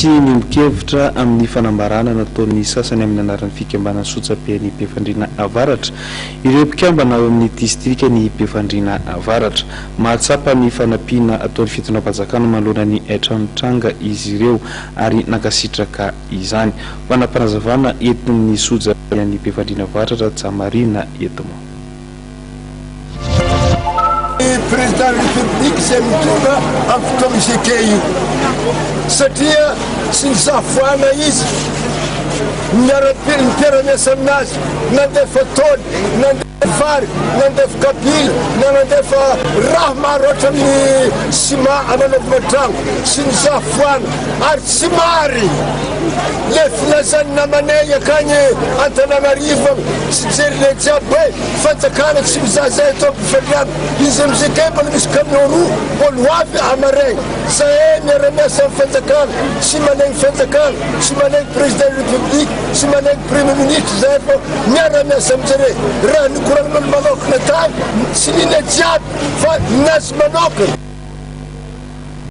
Tsy miombon-kevitra amin'ny fanambarana nataon'ny sasany amin'ny anaran'ny fikambanan'ny sojaben'i Befandriana Avaratra ireo mpikambana ao amin'ny distrikan'i Befandriana Avaratra. Mahatsapa ny fanampiana ataon'ny fitondram-panjakana manoloana ny haintrano tranga izy ireo ary nankasitraka izany. Fanapanazavana entin'ny sojaben'i Befandriana Avaratra Rajamarina Edmond. Ny président république izay mitondra amin'ny fotoana izeke io satria tsy nizaha foana izy ny mpiara-miasa aminazy nandefa taoly nandefa vary nandefa kapila na nandefa raha maro ohatran'ny ciment ananaovana trano tsy nizaha foana ary tsy marigny le filazan'ny namanay akagny Antananarivo agny tsy jerinay jiaby hoe Fanjakana tsy mizaha zay atao ampifandriana izy amizay kay mbola misy camion roa mbola ho avy hamaregny zahay miara miasa am fanjakana tsy manegny fanjakana tsy manegny président république tsy manegny premier ministre zahay fa miara miasa amizare raha nikoragnan'olo manokana tany tsy nina jiaby fa nazy manokana.